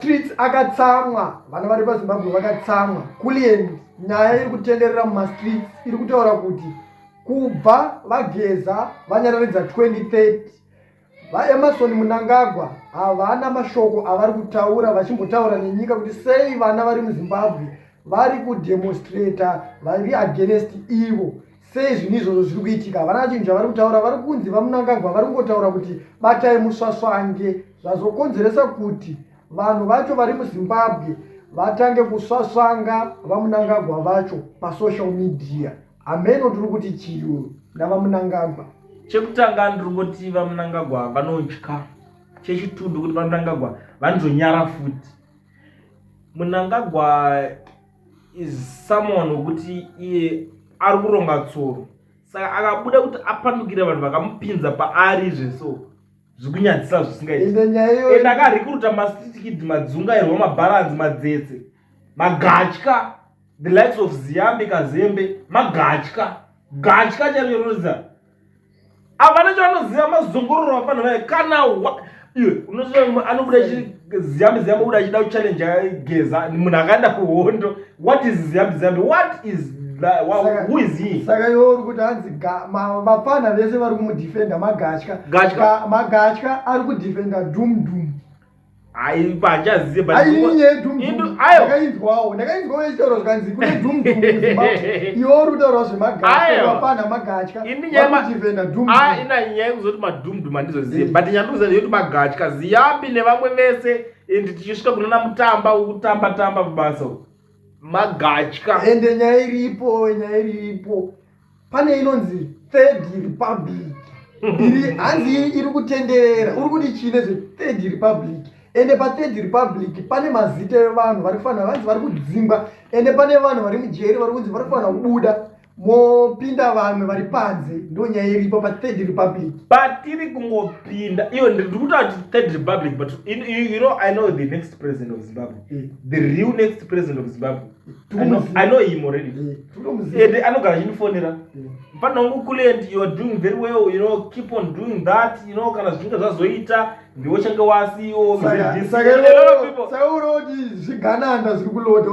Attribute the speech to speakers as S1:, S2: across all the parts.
S1: Streets akatsamwa, vana vari paZimbabwe vakatsamwa. Kulien, nyaya iri kutenderera mumastreets iri kutaura kuti kubva vaGeza vanyararidza 2030, VaEmmerson Mnangagwa havana mashoko avari kutaura vachimbotaura nenyika kuti sei vana vari muZimbabwe vari kudemonstrata vari against ivo. Sei zvinhu izvozvo zviri kuitika? Havana chinhu chavari kutaura. Vari kunzi VaMnangagwa vari kungotaura kuti batai musvasvange, zvazokonzeresa kuti vanhu vacho vari muZimbabwe vatange kusvasvanga VaMnangagwa vacho pasocial media. Hameno tiri kuti chiyo naVaMnangagwa.
S2: Chekutanga ndiri kuti VaMnangagwa vanotya, chechitundu kuti VaMnangagwa vanozonyara futi. Mnangagwa is someone wekuti iye ari kuronga tsoro, saka akabuda kuti apandukire vanhu vakamupinza paari zveso zvikunyadzisa zvisingaiti.
S1: Ende nyaya iyoyo
S2: Ende akarikuruta mastreet kids, madzungairwa, mabharanzi, madzetse, magatya, the likes of Ziyambi Kazembe, magatya gatya chairo. Havana chavanoziva, mazongororo vafana vaye. Kana iwe unoziva anobuda Ziyambi Ziyambi buda achida kuchallenge Geza, munhu akaenda kuhondo. What is Ziyambi Ziyambi? What is that? Who is he?
S1: Saka iwe uri kuti hanzi vapfana vese vari kumudhifenda magatya?
S2: Gatya.
S1: Magatya ari kudhifenda Dum Dum.
S2: Haipanchazive.
S1: Ainyaya Dum Dum ndakainzwawo, ndakainzwawo ichitaura zvikanzi kune Dum Dum muZimbabwe. Iwe uri kutaura zvemagatya, vapfana magatya varikudhifenda Dum Dum.
S2: Ina nyaya yekuzoti madhumdum handizozive, but nyandoziva yekuti magatya, Ziyambi nevamwe vese, and tichisvika kunana Mutamba wekutamba tamba kubasa uku, magatya.
S1: Ende nyaya iripo, nyaya iripo, pane inonzi Third Republic iri hanzi iri kutenderera. Uri kuti chii nezveThird Republic? Ende paThird Republic pane mazita evanhu vari kufanira, vanzi vari kudzingwa, ende pane vanhu vari mujeri vari kunzi vari kufanira kubuda, mopinda vamwe vari panze. Ndo nyaya iripo paThird Republic.
S2: Patiri kungopinda iyo, ndiri kutaura kuti Third Republic, but you know, I know the next president of Zimbabwe, the real next president of Zimbabwe. I know him already.
S1: Tinomuziva.
S2: Ende anogara achindifonera, "Mfana wangu Kulend, you are doing very well, keep on doing that. Kana zvichinge zvazoita, ndiwe change wasiwo."
S1: Saka saka uroti zvigananda zviri kulodha,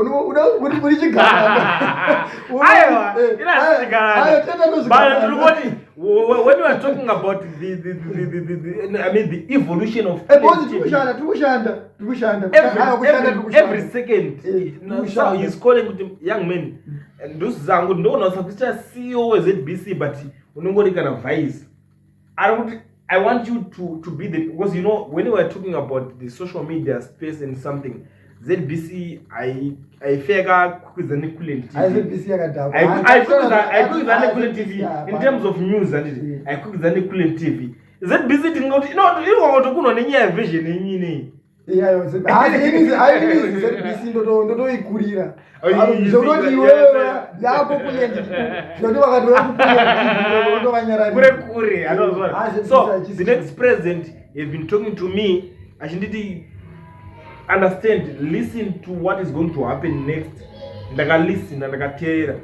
S1: uri chigananda?
S2: Aiwa, ina zvigananda. But ndiri kuti when you are talking about the, I mean, the evolution of
S1: Because tiri kushanda, tiri kushanda, tiri kushanda. Aiwa, kushanda tiri kushanda.
S2: Every second
S1: Tiri
S2: so
S1: kushanda.
S2: he's calling kuti, "Young man, ndosizangu ndinoona kuita CEO weZBC, but unongori kana vice." Ari kuti, "I want you to be the," because when we are talking about the social media space and something, ZBC haife yakakwidza neKulend TV.
S1: ZBC yakadhakwa.
S2: Aikwidza neKulend TV in terms of news, handiti? Aikwidza neKulend TV ZBC. Tingoti inotokunwa nenyaya yevision yenyu inei.
S1: Hainizi ZBC ndotoikurira zvekutoti iwewe yako Kulendi, zvekuti vakati wekukulenditovanyarari.
S2: Kure kure anozvona. So the next president have been talking to me achinditi, "Understand, listen to what is going to happen next." Ndakalisina, ndakateerera.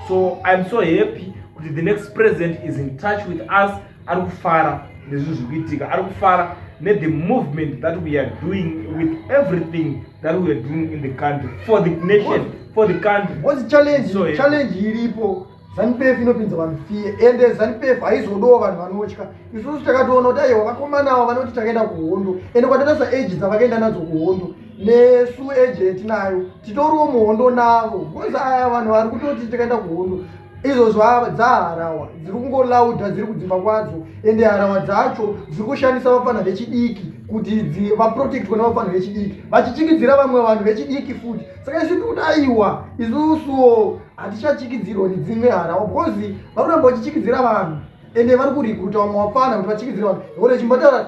S2: So I'm so happy kuti the next president is in touch with us. Ari kufara nezvinhu zviri kuitika, ari kufara nethe movement that we are doing, with everything that we are doing in the country, for the nation, for the country.
S1: What's challenge?
S2: So, yeah.
S1: Challenge iripo, ZANU PF inopinza vanhu fear, ende ZANU PF haizodowo vanhu vanotya. Isusu takatoona kuti aiwa, vakomana ava vanoti takaenda kuhondo, ende kwatarisa age dzavakaenda nadzo kuhondo nesu age yetinayo, titoriwo muhondo navo, because aya vanhu vari kutoti takaenda kuhondo izvozvo dzaharawa dziri kungolaudha dziri kudzimba kwadzo, ende harawa dzacho dziri kushandisa vafana vechidiki kuti vaprotectwe navafana vechidiki, vachichikidzira vamwe vanhu vechidiki futi. Saka isu tiri kuti aiwa, isusuwo hatichachikidzirwa nedzimwe harawa, because vari kuramba vachichikidzira vanhu, ende vari kurikruta vamwe vafana kuti vachikidzire vanhu. Nekuti chimbotaura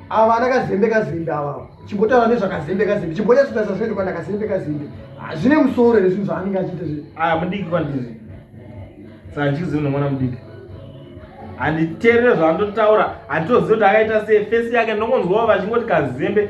S1: ava ana Kazembe Kazembe avavo, chimbotaura nezvaKazembe Kazembe, chimbonyatsotarisa zvinoitwa naKazembe Kazembe. Zvine musoro here zvinhu zvaanenge achiita zve?
S2: Aya mudiki kwandiri, saka ndichizivi nomwana mudiki, handiteerere zvaandotaura, handitozivi kuti akaita sei face yake. Ndongonzwawo vachingoti Kazembe.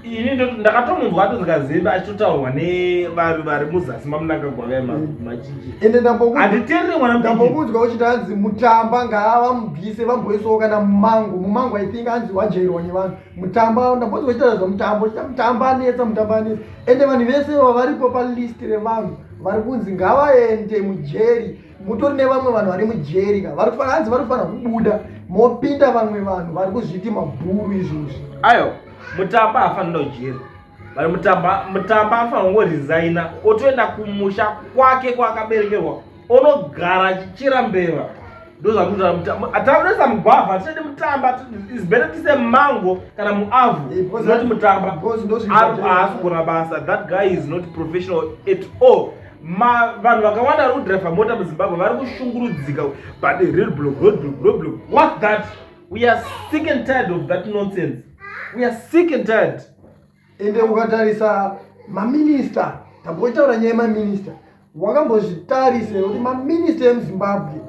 S2: Ini ndakatomunzwa atonzi Kazembe achitotaurwa nevari vari muzasi maMnangagwa vaya machinji.
S1: Ende
S2: Handiteerere mwana mudiki.
S1: Ndambokunzwa uchiti hanzi Mutamba ngaavamubvise, vamboisawo kana Mumango. Mumango, I think hanzi wajairwa nevanhu. Mutamba, ndambonzwa uchitaura zvaMutamba, uchita Mutamba anetsa, Mutamba anetsa. Ende vanhu vese ava varipo palist revanhu vari kunzi ngavaende mujeri. Mutori nevamwe vanhu vari mujeri ka vari kufanira, hanzi vari kufanira kubuda, mopinda vamwe vanhu vari kuzviti mabhuru izvozvi.
S2: Ayo, Mutamba haafanira kujeri. Vari Mutamba, Mutamba anofanira kungoresigna, otoenda kumusha kwake kwaakaberekerwa, onogara achichera mbeva. Ndozvakuita Mutamba. Takutoisa mugwavha, hatichadi Mutamba. Is better tise Mango kana Muavhu.
S1: Because
S2: Not Mutamba.
S1: Because ndozvinoita.
S2: Haasi kugona basa. That guy is not professional at all. Vanhu vakawanda vari kudhiraivha mota muZimbabwe vari kushungurudzika, but road block, road block, road block, what's that? We are sick and tired of that nonsense. We are sick and tired.
S1: Ende ukatarisa maminista, tamboitaura nyaya yemaminista, wakambozvitarisa here kuti maminista emuZimbabwe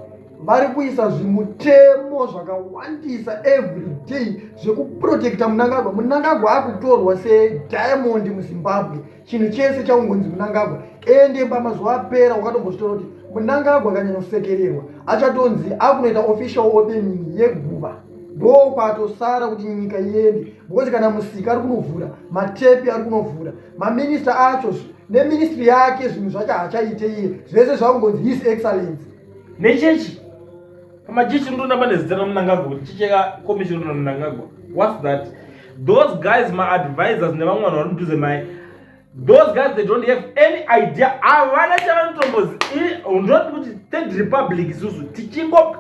S1: vari kuisa zvimutemo zvakawandisa every day zvekuprotecta Munangagwa? Munangagwa akutorwa sediamond muZimbabwe. Chinhu chese chaungonzi Munangagwa. Ende pamazuva apera wakatombozvitora kuti Munangagwa akanyanyosekererwa achatonzi akunoita official opening yeguva. Ndokwatosara kuti nyika iende, because kana musika ari kunovhura matepi, ari kunovhura maminista acho neministry yake, zvinhu zvacho haachaite iye, zvese zvakungonzi His Excellence.
S2: Nechechi, pamachechi ndonamba nezita raMunangagwa, kuti chicheka commission raMunangagwa. What's that? Those guys, maadvisors nevamwe vanhu vari mudhuze mai, those guys, they don't have any idea. Havana chavanotombozi. Ndoti kuti Third Republic, isusu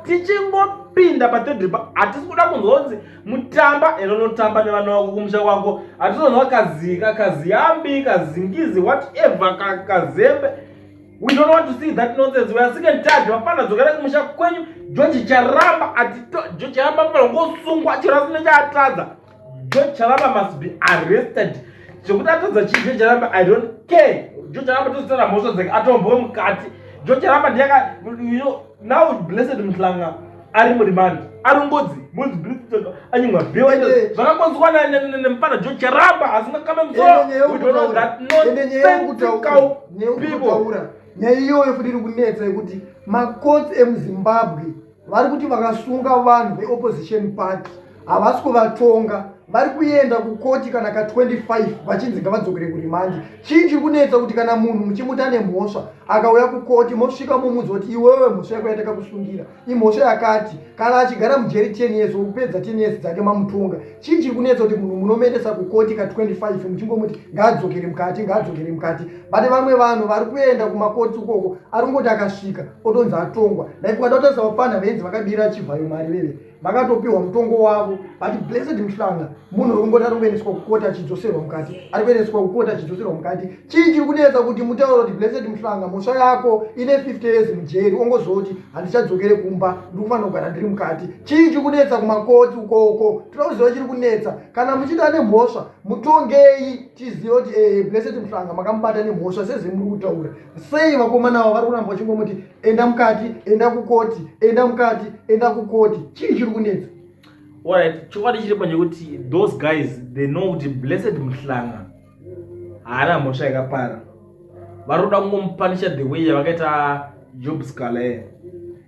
S2: tichingopinda paThird Republic, hatisi kuda kunzwa kunzi Mutamba enonotamba nevana vako kumusha kwako. Hatinonzwa Kazika, Kaziyambi, Kazingizi, whatever, Kazembe. We don't want to see that nonsense. We are sick and tired. Vafana, dzokera kumusha kwenyu. George Charamba atito. George Charamba fana ngosungwa chero asina chaatadza. George Charamba must be arrested. Chekuti atadza chii George Charamba, I don't care. George Charamba tozitaura mhosva dzake atombowe mukati. George Charamba ndiyaka, you know, now Blessed Mhlanga ari muremand, ari ngodzi munzi Blessed anyimwa bhewa. Zvakakonzwa nemufana George Charamba asingakame musoro. We don't know that nonsensical people.
S1: Nyaya iyoyo futi iri kunetsa yekuti makotsi emuZimbabwe vari kuti vakasunga vanhu veopposition party havasi kuvatonga, vari kuenda kukoti kana ka25 vachinzi ngavadzokere kuremand. Chii chiri kunetsa kuti kana munhu muchimuti ane mhosva, akauya kukoti, mosvika momudza kuti iwewe mhosva yako yatakakusungira imhosva yakati? Kana achigara mujeri 10 years, wokupedza 10 years dzake mamutonga. Chii chiri kunetsa kuti munhu munomuendesa kukoti ka25 muchingomuti ngaadzokere mukati, ngaadzokere mukati? But vamwe vanhu vari kuenda kumakoti ukoko ari kungoti akasvika otonzi atongwa. Like ukada kutarisa vapfana venzi vakabira Chivhayo mari, veve vakatopiwa mutongo wavo, but Blessed Mhlanga munhu uri kungoti ari kuendeswa kukoti achidzoserwa mukati, ari kuendeswa kukoti achidzoserwa mukati. Chii chiri kunetsa kuti mutaura kuti Blessed Mhlanga, mhosva yako ine 50 years mujeri, ongozoti handichadzokere kumba, ndiri kufanira kugara ndiri mukati? Chii chiri kunetsa kumakoti ukoko? Toda kuziva chiri kunetsa. Kana muchiti ane mhosva, mutongei tizive kuti Blessed Mhlanga makamubata nemhosva sezvemuri kutaura. Sei vakomana ava vari kuramba vachingomuti enda mukati, enda kukoti, enda mukati, enda kukoti? Chii chiri kunetsa?
S2: Alright, chokwadi chiripo ndechekuti those guys, they know kuti Blessed Mhlanga haana mhosva yakapara. Vari kuda kungomupunisha the way yavakaita Job Sikhala.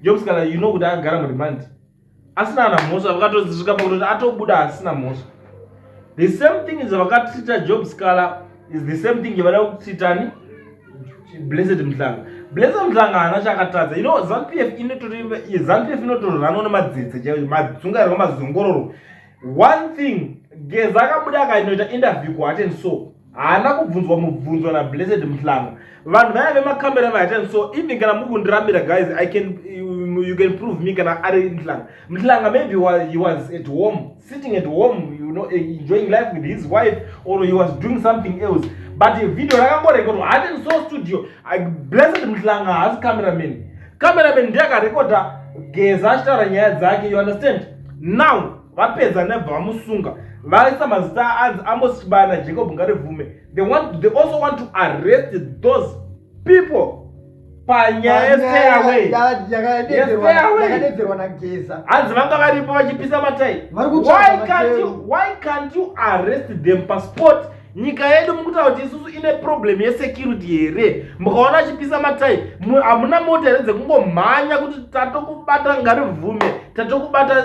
S2: Job Sikhala, you know kuti akagara muremand asina ana mhosva, vakatozisvika pakutoti atobuda asina mhosva. The same thing is vakatreata Job Sikhala is the same thing yavada kutreatani Blessed Mhlanga. Blessed Mhlanga haana chaakatadza. You know, ZANU PF inotori, ZANU PF inotoranwa nemadzitsi chaiwo, madzungairwa, mazongororo. One thing, Geza akabuda akainoita interview kuHeart and Soul, haana kubvunzwa mubvunzo naBlessed Mhlanga. Vanhu vaya vemakamera vaHeart and Soul, even kana muri kundiramira guys, I can you, you can prove me kana ari Mhlanga. Mhlanga maybe he was at home, sitting at home, enjoying life with his wife, or he was doing something else, but video rakangorekodwa Heart and Soul studio. Blessed Mhlanga haasi cameraman. Cameraman ndiye akarekodha Geza achitaura nyaya dzake, you understand? Now vapedza nebva vamusunga, vaisa mazita anzi Amos Chibaya naJacob Ngarivhume. They also want to arrest those people panyaya yestay away.
S1: Yakadedzerwa naGeza.
S2: Hanzi vanga varipo vachipisa matai.
S1: Vari kutsvaga
S2: Why can't you,
S1: mateo.
S2: why can't you arrest them paspot? Nyika yedu mukutaura kuti isusu ine problem yesecurity here? Mukaona achipisa matai, hamuna mota here dzekungomhanya kuti tatokubata Ngarivhume, tatokubata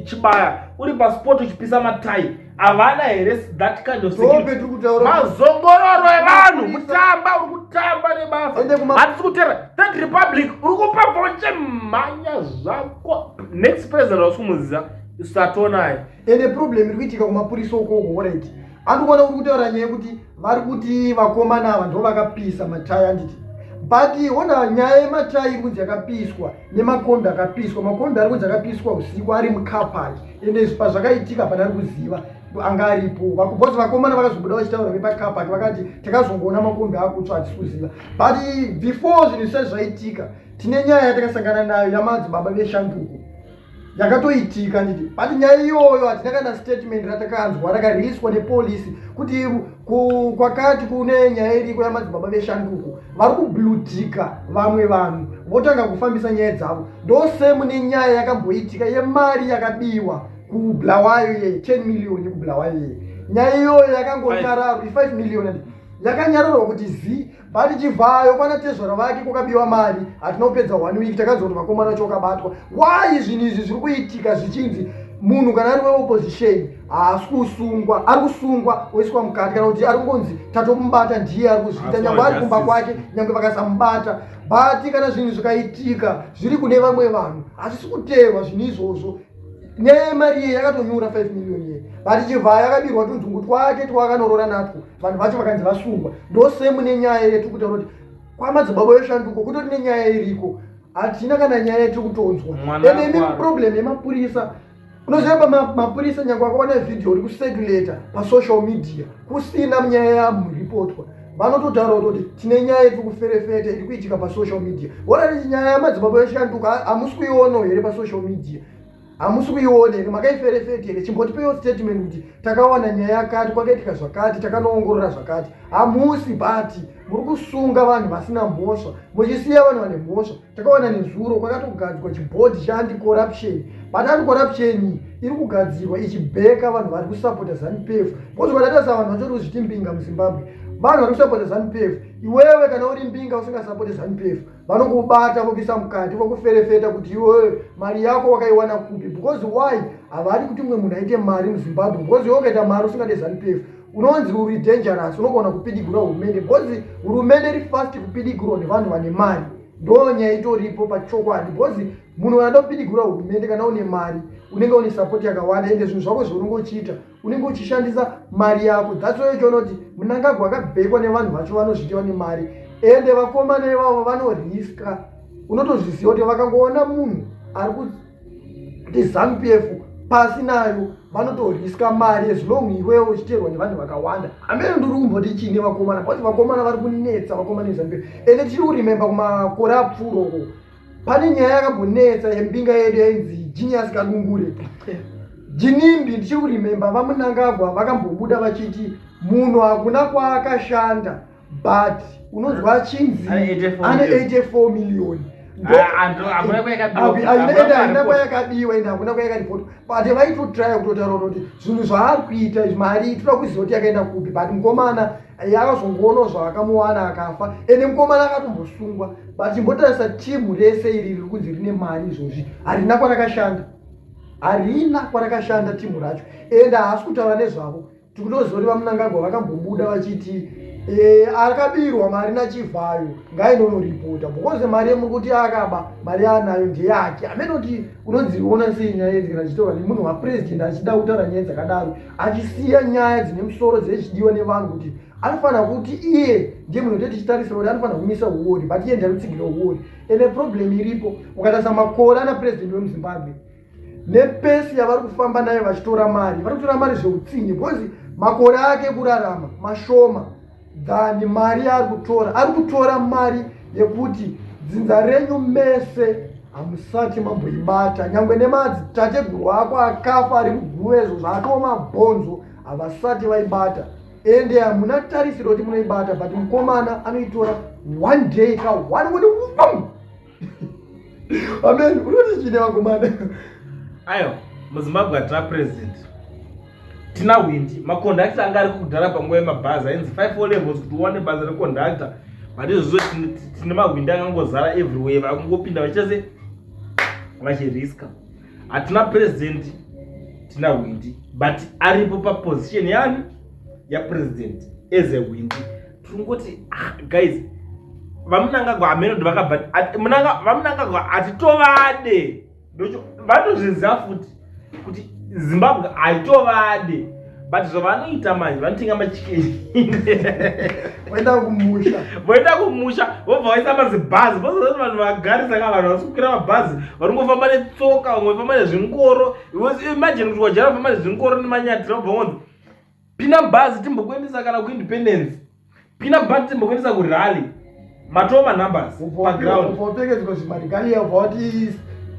S2: Chibaya, uri paspot uchipisa matai? Havana here that kind of security? Mazongororo evanhu, mutamba uri kutamba nebasa, hatisi kutera Third Republic uri kupa vochemhanya zvako. Next president wasi kumuziva isu.
S1: Ende problem iri kuitika kumapurisa ukoko, alright, andikuona uri kutaura nyaya yekuti vari kuti vakomana ava ndo vakapisa matai, anditi? But ona nyaya yematai iri kunzi yakapiswa nemakombi akapiswa. Makombi ari kunzi akapiswa usiku ari mucar park, ende pazvakaitika pana ari kuziva anga aripo, because vakomana vakazobuda vachitaura vepacar park, vakati takazongoona makombi akutsva, hatisi kuziva. But before zvinhu zvisati zvaitika, tine nyaya yatakasangana nayo yamadzibaba veshanduko yakatoitika, nditi? But nyaya iyoyo hatina kana statement ratakanzwa rakariswa nepolisi kuti kwakati kune nyaya iriko yamadzibaba veshanduko vari kublutika vamwe vanhu, votanga kufambisa nyaya dzavo. Ndosemu nenyaya yakamboitika yemari yakabiwa kuBulawayo ye 10 million yekuBulawayo ye. Nyaya iyoyo yakangonyararwa, i5 million yakanyararwa kuti zi. But Chivhayo kwana tezvara vake kwakabiwa mari, hatina kupedza one week takanzwa kuti vakomana vacho vakabatwa. Why zvinhu izvi zviri kuitika zvichinzi munhu kana ari weopposition haasi kusungwa, ari kusungwa oiswa mukati, kana kuti ari kungonzi tatomubata ndiye ari kuzviita, nyange ari kumba kwake, nyange vakasamubata? But kana zvinhu zvikaitika zviri kune vamwe vanhu, hazvisi kuteerwa zvinhu izvozvo. Nyaya yemari iye yakatonyura 5 million iye, but Chivhayo akabirwa tunzungu twake twakanorora natwo, vanhu vacho vakanzi vasungwa. Ndosemu nenyaya yetiri kutaura kuti kwamadzibaba eshanduko kutori nenyaya iriko, hatina kana nyaya yetiri kutonzwa. Ende imi problem yemapurisa, unoziva mapurisa nyange akaona vhidhiyo uri kucirculata pasocial media kusina nyaya yamuripotwa, vanototaura kutoti tine nyaya yetiri kuferefeta iri kuitika pasocial media. Orati nyaya yamadzibaba eshanduko hamusi kuionawo here pasocial media? Hamusi kuiona here? Makaiferefeti here? Chimbotipewo statement kuti takawana nyaya yakati, kwakaitika zvakati, takanoongorora zvakati. Hamusi, but muri kusunga vanhu vasina mhosva muchisiya vanhu vane mhosva. Takawana nezuro kwakatogadzwa chibhodhi cheanti-corruption, but anti-corruption iri kugadzirwa ichibheka vanhu vari kusapota ZANU PF, because kwatatarisa vanhu vacho ri kuzviti mbinga muZimbabwe, vanhu vari kusapota ZANU PF. Iwewe kana uri mbinga usingasapote ZANU PF, vanokubata vokuisa mukati, vokuferefeta kuti iwewe mari yako wakaiwana kupi. Because why? Havadi kuti mumwe munhu aite mari muZimbabwe, because iwe ukaita mari usingade ZANU PF, unonzi uri dangerous, unogona kupidigura hurumende, because hurumende iri fast kupidigurwa nevanhu vane mari. Ndo nyaya itoripo pachokwadi, because munhu anoda kupidigura hurumende, kana une mari unenge une support yakawanda, ende zvinhu zvako zvaunenge uchiita unenge uchishandisa mari yako. That's why uchiona kuti Mnangagwa akabhekwa nevanhu vacho vanozviita vane mari, ende vakomana ivavo vanoriska. Unotozviziva kuti vakangoona munhu ari kuti ZANU PF pasi nayo, vanotoriska mari, as long iwewe uchiteerwa nevanhu vakawanda. Hamene ndiri kumboti chine vakomana, because vakomana vari kunetsa, vakomana veZANU PF. Ende tichiri kuremember kumakore apfuura uko pane nyaya yakambonetsa yembinga yedu yainzi Genius Kadungure Ginimbi. Ndichiri kuremember vaMnangagwa vakambobuda vachiti munhu hakuna kwaakashanda, but unonzwa achinzi ane 84 million. Haina kwayakabiwa, ende hakuna kwayakaripotwa, but vaitotraya kutotaura kuti zvinhu zvaari kuita izvi, mari toda kuziva kuti yakaenda kupi. But mukomana yakazongoonawo zvavakamuwana akafa, ende mukomana akatombosungwa. But chimbotarisa timu rese iri riri kunzi rine mari izvozvi, harina kwarakashanda, harina kwarakashanda timu racho, ende haasi kutaura nezvavo. Tikutoziva kuti vaMnangagwa vakambobuda vachiti akabirwa mari naChivhayo ngainonoripota, because mari yemuri kuti akaba, mari yaanayo ndeyake. Amenoti unodziona sei nyaya idzi kana dzichitaurwa nemunhu wapurezidendi achida kutaura nyaya dzakadaro, achisiya nyaya dzine musoro dzechidiwa nevanhu, kuti anofanira kuti iye ndiye munhu tete tichitarisira kuti anofanira kumisa uori, but iye ndiari kutsigira uori? Ende problem iripo, ukatarisa makore ana purezidendi wemuZimbabwe nepace yavari kufamba nayo vachitora mari, vari kutora mari zveutsinye, because makore ake ekurarama mashoma than mari yaari kutora. Ari kutora mari yekuti dzinza renyu mese hamusati mamboibata, nyangwe nemadzitateguru ako akafa ari muguvezo zvaatoo mabhonzo havasati vaibata, ende hamuna tarisiro kuti munoibata. But mukomana anoitora one day ka one kuti bam. Amen. Unoti chine vakomana?
S2: Aiwa, muZimbabwe hatina president. Tina hwindi, makondakta anga ari kudhara panguva yemabhazi ainzi 5 levels kuti uwane basa rekondakta, but izvozvo tine mahwindi akangozara everywhere, vakungopinda vachiita se vachiriska. Hatina president, tina hwindi, but aripo paposition yani yapresident as a hwindi. Tirikungoti, ah, guys, VaMnangagwa hameno kuti vakabva VaMnangagwa hatitovade. Vanotozviziva futi kuti Zimbabwe haitovade, but zvavanoita manje, vanotenga machicken.
S1: Voenda kumusha.
S2: Voenda kumusha, vobva vaisa mazibhazi. Vozoti vanhu vagarisa ka, vanhu vasi kukwira mabhazi, vari kungofamba netsoka, vamwe vafamba nezvingoro. Imagine kuti wajara famba nezvingoro nemanyatira, vobva vonzi, "Pinda mubhazi timbokuendesa kana kuIndependence, pinda mubhazi timbokuendesa kurally." Matoo manumbers paground.
S1: Wopfekedzwa zvimaregalia, ubva wati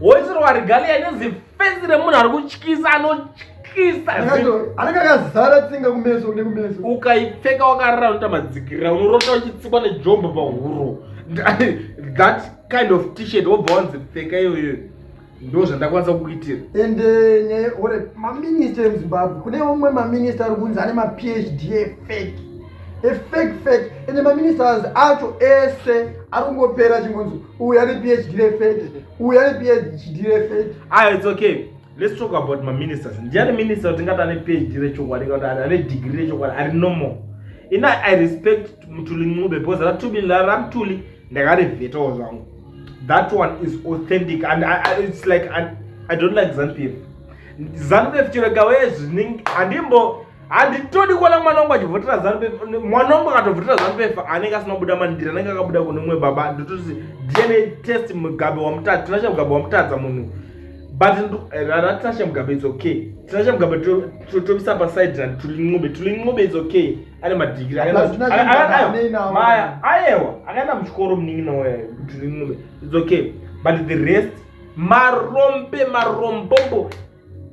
S2: Woisirwa regalia nezifesi remunhu ari kutyisa, anotyisa.
S1: Anenge akazara tsinga kumeso nekumeso.
S2: Ukaipfeka wakarara, unoita madzikirira, unorota uchitsikwa nejombo pahuro. That kind of T-shirt, wobva wanzi, "Pfeka iyoyo, ndo zvandakwanisa kukuitira."
S1: Ende nyaya ore maminista emuZimbabwe, kune umwe maminista ari kunzi ane maPhD efake, efake fake. Ende maministers acho ese ari kungopera chingonzi uyu ane PhD refake, uyu ane PhD refake.
S2: Ah, it's okay, let's talk about maministers. Ndiani minister kuti tingati ane PhD rechokwadi kana kuti ane degree rechokwadi ari normal? Ina I respect Mthuli Ncube, because raMthuli ndakarivhetawo zvangu. That one is authentic and it's like I don't like ZANU PF. ZANU PF chero ikauya zviningi, handimbo, handitodi kuona mwana wangu achivhotera ZANU PF. Mwana wangu akatovhotera ZANU PF, anenge asina kubuda mandiri, anenge akabuda kune umwe baba. Ndototi DNA test. Mugabe wamutadza, Tinashe Mugabe wamutadza munhu, but raTinashe Mugabe is okay. Tinashe Mugabe tobisa paside naMthuli Ncube. Mthuli Ncube is okay, ane madhigiri.
S1: Plus Tinashe Mugabe anei nawo.
S2: Maya ayewa, akaenda muchikoro munin'ina wayo. Mthuli Ncube is okay, but the rest marombe, marombombo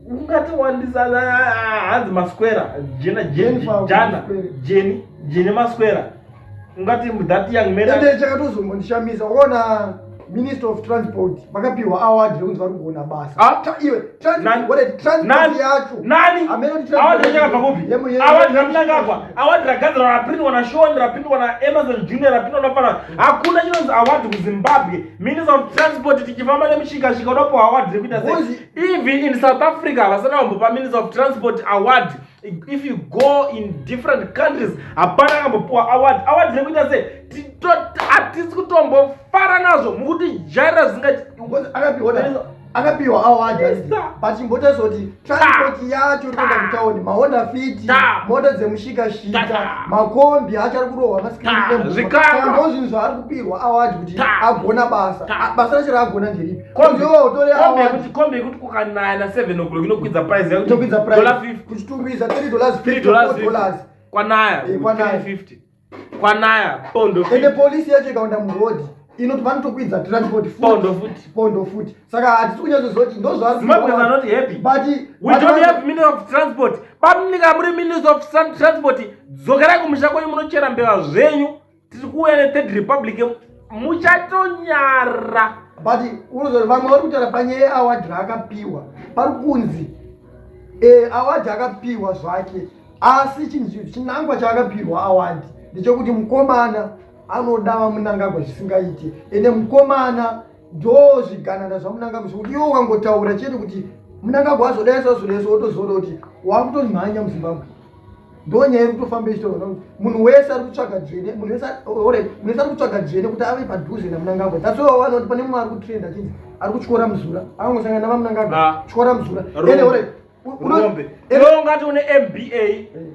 S2: ungati wandisa. Hanzi Maswera, Jena,
S1: Jennifer
S2: Jana
S1: Maswera.
S2: Jeni, Jeni Maswera, ungati that young man.
S1: Ende chakatozombondishamisa, ukaona Minister of Transport vakapiwa award rekunzi vari kugona basa.
S2: Ah?
S1: Iwe,
S2: Nani?
S1: transport
S2: Nani?
S1: yacho.
S2: Nani?
S1: Hameno kuti
S2: Award yakabva kupi? Award raMnangagwa, award ragadzirwa, raprintwa naShon, raprintwa naAmazon Junior, raprintwa nafana. Hakuna chinonzi award kuZimbabwe. Minister of Transport, tichifamba nemushikashika, unopiwa award rekuita sei? Even in South Africa vasana vambopa Minister of Transport award. If you go in different countries, hapana akambopiwa award. Award rekuita sei? Hatisi kutombofara nazvo, mukutijairira zvisinga.
S1: Because akapiwa award,
S2: Mister.
S1: but chimbotarisa kuti transport yacho iri kuenda kutauni, maHonda Fit,
S2: Ta.
S1: mota dzemushikashika,
S2: Ta.
S1: makombi acho ari kurohwa.
S2: Ta. Zvikanga.
S1: Ndo zvinhu zvaari kupirwa award kuti
S2: Ta.
S1: agona basa.
S2: Ta.
S1: Basa racho raagona nderipi?
S2: Kombi.
S1: Iwe utore
S2: Kombi
S1: award.
S2: yekuti, kombi yekuti kukanaya na 7 o'clock inokwidza price yakuti
S1: Inokwidza price.
S2: dollar 50.
S1: Kuchitungwiza $3
S2: $3
S1: $4 dollars.
S2: Kwanaya.
S1: Kwanaya.
S2: 350 kwanaya, pondo.
S1: Ende
S2: 50.
S1: polisi yacho ikaenda murodhi inoti vanotokwidza transport futi.
S2: Pondo futi.
S1: Pondo futi. Saka hatisi kunyatsoziva kuti ndo zvaari
S2: Zimbabweans are not happy.
S1: But
S2: We don't have Minister of Transport. Pamunika muri Minister of Transport, dzokerai kumusha kwenyu, munochera mbeva zvenyu. Tiri kuuya nethird republic, muchatonyara.
S1: But unozoti vamwe vari kutaura panyaya yeaward raakapiwa, pari kunzi award akapiwa zvake, asi chinhu chinangwa chaakapiwa award ndechekuti mukomana anoda VaMnangagwa zvisingaiti. Ende mukomana ndo zvigananda zvaMnangagwa, zvekuti iwe ukangotaura chete kuti Mnangagwa azodaiso, azodaiso, wotozoona kuti wakutomhanya muZimbabwe. Ndo nyaya iri kutofamba ichitaura kuti munhu wese ari kutsvaga dzvene, munhu wese, alright, munhu wese ari kutsvaga dzvene kuti ave padhuze naMnangagwa. That's why waona kuti pane mumwe ari kutrenda achinzi ari kutyora muzura, akangosangana naVaMnangagwa, tyora muzura.
S2: Rombe.
S1: Ende alright,
S2: Rombe. Iwe ungati une MBA,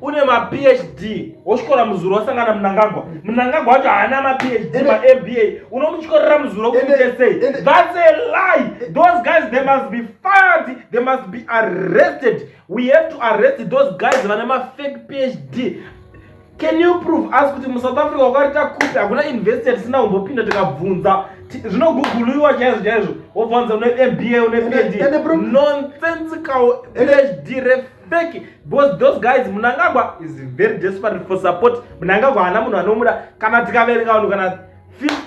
S2: une maPhD, wosvikora muzuro, wasangana Mnangagwa. Mnangagwa wacho haana maPhD, maMBA, unomutyorera muzuro kuite sei? That's a lie. Those guys, they must be fired, they must be arrested. We have to arrest those guys vane mafake PhD. Can you prove us kuti muSouth Africa wakarita kupi? Hakuna university yatisina kumbopinda tikabvunza. Zvinoguguliwa chaizvo chaizvo, wobvunza une MBA, une PhD. Nonsensical PhD refake, because those guys, Mnangagwa is very desperate for support. Mnangagwa haana munhu anomuda. Kana tikaverenga vanhu kana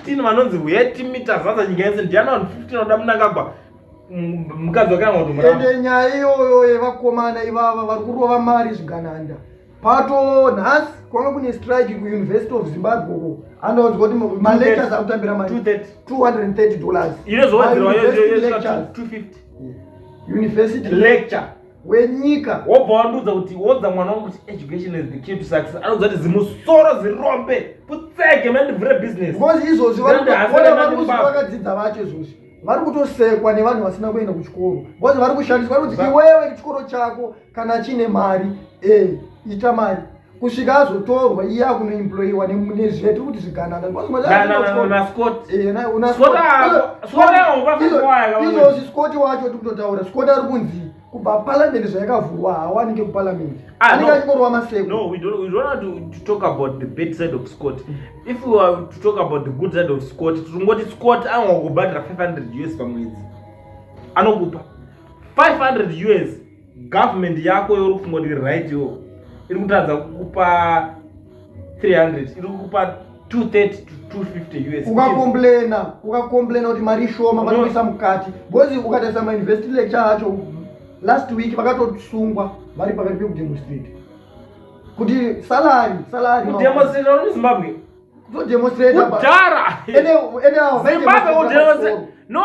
S2: 15 vanonzi huyetimita zaza nyika yese, ndiani vanhu 15 vanoda Mnangagwa? Mukadzi wake angatomuramba.
S1: Ende nyaya iyoyo yevakomana ivava vari kurova mari zvigananda. Pato nhasi kwanga kune strike kuUniversity of Zimbabwe uko. Anonzwa kuti malectures akutambira mari
S2: 230.
S1: $230.
S2: Inozowedzerwa
S1: University
S2: yoiswa
S1: lectures.
S2: 250.
S1: University
S2: Lecture.
S1: wenyika.
S2: Wobva wandiudza kuti wodza mwana wangu kuti education is the key to success. Anoudza kuti zimusoro zirombe putseke mandivhure business.
S1: Because izvozvi vari
S2: Ndandi
S1: kuona
S2: hasara
S1: vari kuzi
S2: ndandi
S1: vakadzidza vacho izvozvi vari kutosekwa nevanhu vasina kuenda kuchikoro, because vari kushandiswa. Vari kuti
S2: Va-
S1: iwewe chikoro chako kana chine mari, ita mari kusvika azotorwa iye akunoemployiwa nezvetu kuti zvigananda. Because
S2: Na- na- na- na Scott.
S1: Una
S2: Scott
S1: Scott.
S2: Scott angopa fifty waya
S1: Izvozvi Scott wacho tiri kutotaura, Scott ari kunzi kubva palamende zvayakavhurwa haawanike kupalamende.
S2: Ah,
S1: Anenge
S2: no.
S1: achingorova maseko.
S2: No, we don't want to talk about the bad side of Scott. If we are to talk about the good side of Scott, tingoti Scott angokubhadhara 500 US pamwedzi. Anokupa 500 US. Government yako yori kufunga kuti right yo iri kutadza kukupa 300, iri kukupa 230 to 250 US.
S1: Ukakomplena kuti mari shoma,
S2: No.
S1: vanokuisa mukati, because ukatarisa mauniversity lecture acho last week vakatosungwa vari pakati pekudemonstrate kuti salary
S2: Kudemonstrate uri muZimbabwe.
S1: Kutodemonstrate.
S2: Kudhara.
S1: Ene avo
S2: Zimbabwe will
S1: vaidemonstrate
S2: demonstrate.
S1: pachikoro.
S2: No